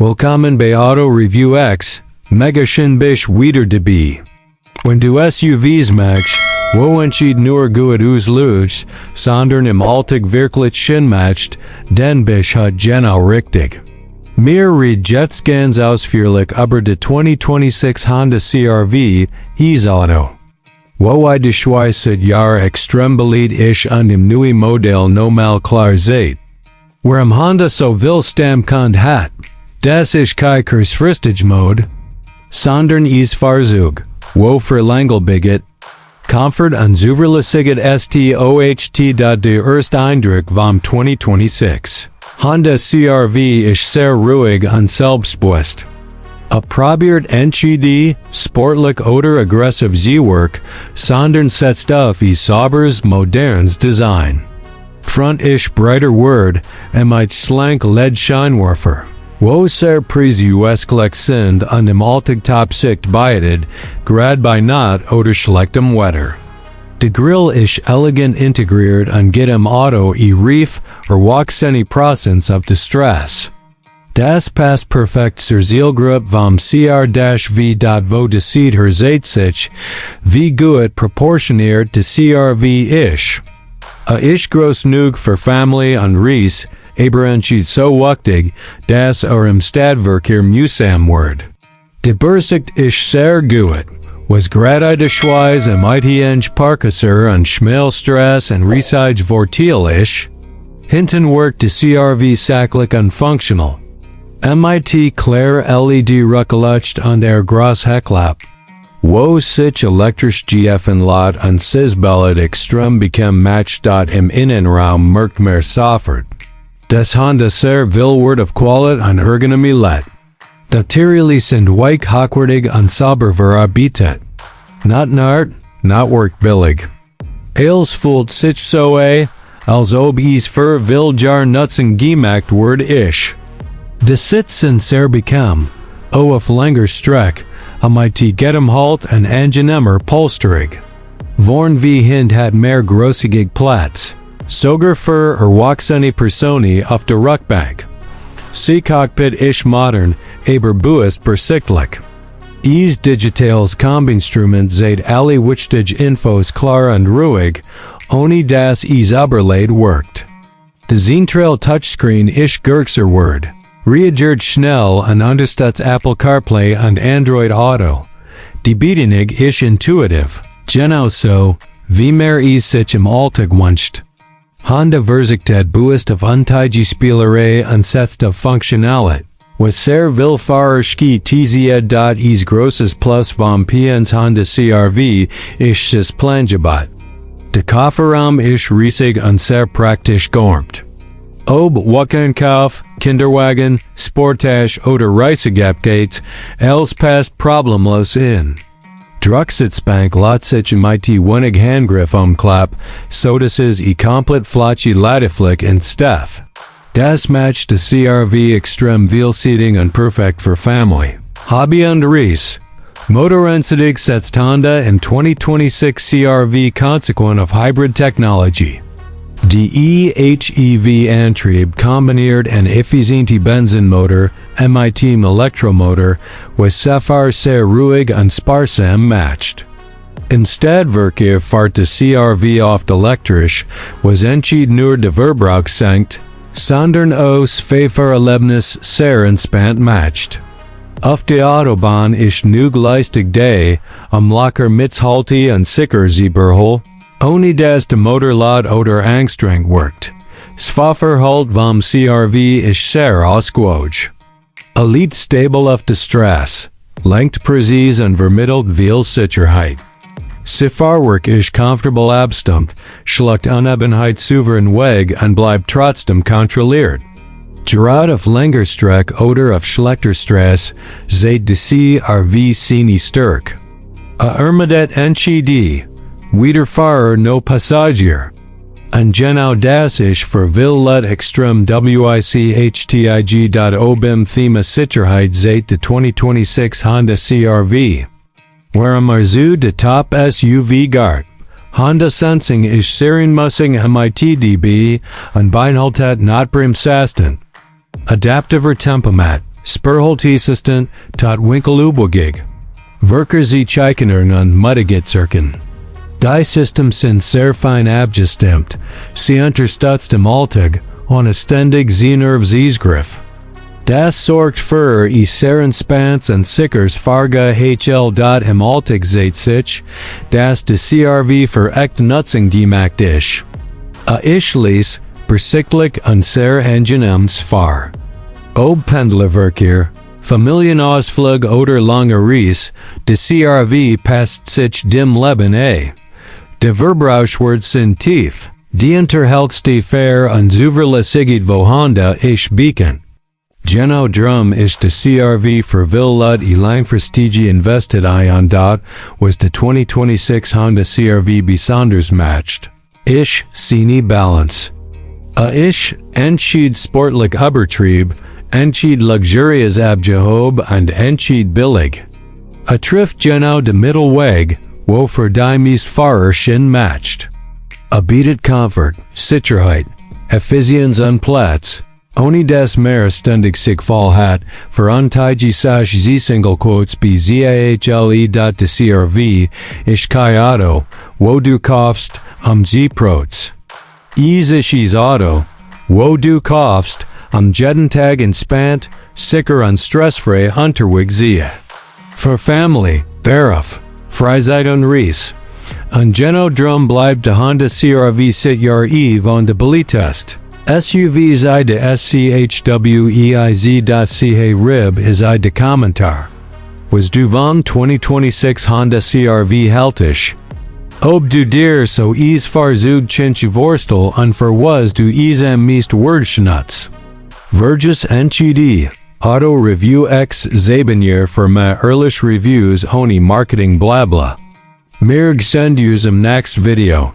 Willkommen bei AutoReviewX, mega schön bist wieder dabei. Wenn du SUVs magst, wo entschied nur gut auslöst, sondern im Alltag wirklich schön macht, denn bist halt genau richtig. Mir read jetzt ganz ausführlich über die 2026 Honda CR-V Auto. Wo I de Schweiz het Jahr extrem beliebt ist an dem neuen Modell nochmal klar seht. Warum Honda so viel stamkund hat, das ist kein kurzfristig Mode, sondern ist Fahrzeug, wo verlängerbiget, Comfort und zuverlässig stocht. Der erste Eindruck vom 2026. Honda CR-V ist sehr ruhig und selbstbewusst. Probiert entschieden, sportlich oder aggressiv Z-Work, sondern setzt auf ihr sauberes, modernes Design. Front ist breiter Word, mit slank LED-Scheinwerfer, wo sehr preisübersichtlich sind und im Alltag top-sicht bietet, grad bei Nacht oder schlechtem Wetter. Der Grill ist elegant integriert und geht im Auto rief oder %% auf den Stress. Das passt perfekt zur Zielgruppe vom CR-V. Wo de sieht her seht sich, wie gut proportioniert de CR-V Isch. Isch groß genug für Familie und Reis, aber entschied so wichtig, dass im Stadtverkehr mühsam wird. De Bersicht ist sehr gut, was gerade de Schweiz eng Parkasser und Schmelstrasse und Riesige Vorteil ist. Hinten wirkt de CR-V sachlich und functional. MIT klar LED Rücklicht und groß Heckklapp. Wo sich elektrisch GF-Lot und Sisbellet extrem become matched. Im Innenraum merkt mehr sofort. Das Honda sehr viel Wert auf Qualität und Ergonomie legt. Natürlich sind weich hochwertig und sauber verarbeitet. Not nart, not work billig. Els fühlt sich so als ob es für viel Jahr nutzen gemacht wird ist. De Sitz sind sehr bequem, auf länger Strecke, mit gutem Halt und angenehmer Polsterung. Vorn wie hint hat mehr großzügig Platz, sogar für erwachsene Personen auf der Rückbank. Sie Cockpit ist modern, aber bewusst bersichtlich. Is digitales Kombinstrument seht alle wichtige Infos klar und ruhig, ohne dass es überlaid wirkt. De Zentrale Touchscreen ist gürkser Word. Reagiert schnell und unterstützt Apple CarPlay und Android Auto. Die Bedienung ist intuitiv, genau so, wie mehr es sich im Alltag wünscht. Honda verzichtet bewusst auf unteige Spielerei und setzt auf Funktionalität, was sehr viel Fahrer TZ. Es großes Plus vom PN's Honda CR-V ist das Plangebot. Der Kofferraum ist riesig und sehr praktisch geformt. Ob Wochenkauf, Kinderwagen, Sportage oder Reisegepäck, els passt problemlos in. Drucksitzbank lässt sich mit wenig Handgriff umklappen, so dass es komplett flache Ladeflick in Steff. Das macht de CR-V extrem vielseating und perfekt für Familie, Hobby und Reis. Motorrennzeitig setzt Honda in 2026 CR-V konsequent auf Hybrid Technology. Die EHEV Antrieb kombiniert ein effizienter Benzinmotor mit Elektromotor, was Safar sehr ruhig und sparsam matcht. Im Stadtverkehr fährt de CR-V oft elektrisch, was entschieden nur de Verbrauch senkt, sondern aus Fahrerlebnis sehr entspannt matcht. Auf der Autobahn ist genug Leistung da, locker mithalten und sicher sie berhol, ohne dass der Motor laut oder angstrengt wirkt. Fahrverhalten vom CR-V ist sehr ausgewogen. Liegt stabil auf der Straße, lenkt präzise und vermittelt viel Sicherheit. Fahrwerk ist komfortabel abgestimmt, schlägt Unebenheit souverän weg und bleibt trotzdem kontrolliert. Gerade auf länger Strecke oder auf schlechter Straße seht de CR-V seine Stärke. Ermidet entschieden, weder Fahrer no Passagier. Und genau das ist für viel extrem wichtig. Obim Thema Sicherheit seht de 2026 Honda CR-V. Warum zu de Top SUV Guard. Honda Sensing ist serienmäßig mit und beinhaltet not bremsasten. Adaptiver Tempomat, Spurholtisistent tot winkelubogig. Werker sie Chikener und Muttigitzirken. Die System sind sehr fein abgestimmt. Sie unterstützt im Alltag ohne ständig Zenervsgriff. Das sorgt für sehr Spans und sickers Farga HL. Im Alltag zeigt sich, dass die CR-V für echt Nutzung gemacht ist. Ischlis, besiklig und sehr angenehm Fahr. Ob Pendlerverkehr, Familienausflug oder lange Reise, die CR-V passt sich dem Leben a. Die Verbrauchswerte sind tief, die unterhältste fair und zuverlässig wo Honda Isch beacon. Genau drum ist die CR-V für Villut langfristige invested ion. Was die 2026 Honda CR-V besonders matcht. Isch Sini Balance. Isch entschied sportlich Übertrieb, entschied luxurious Abgehob und entschied billig. Trifft genau de Mittelweg, wo für die meistfahrer Shin matcht. Bietet Comfort, Sicherheit, Effizienz und Platz, ohne das mehr ständig sich voll hat, für unteige Sache sie Single Quotes be ZAHLE. Die CR-V, ist kein Auto, wo du kaufst, sie Prots. Ist Auto, wo du kaufst, jeden Tag entspannt, sicher und stressfrei unterwegs sehe. Für Family, Beruf, Freizeit und Reise. Genau drum bleibt der Honda CR-V seit Jahr von der Beliebtest. SUVs I de SCHWEIZ.CH Rib is I de Kommentar. Was du von 2026 Honda CR-V hältisch? Ob du dir so farzug chinch vorstel und für was du am meist wordschnutz. Verges entschidi. AutoReviewX Zabinier für mehr ehrlich Reviews ohne Marketing blabla. Mir send usem next video.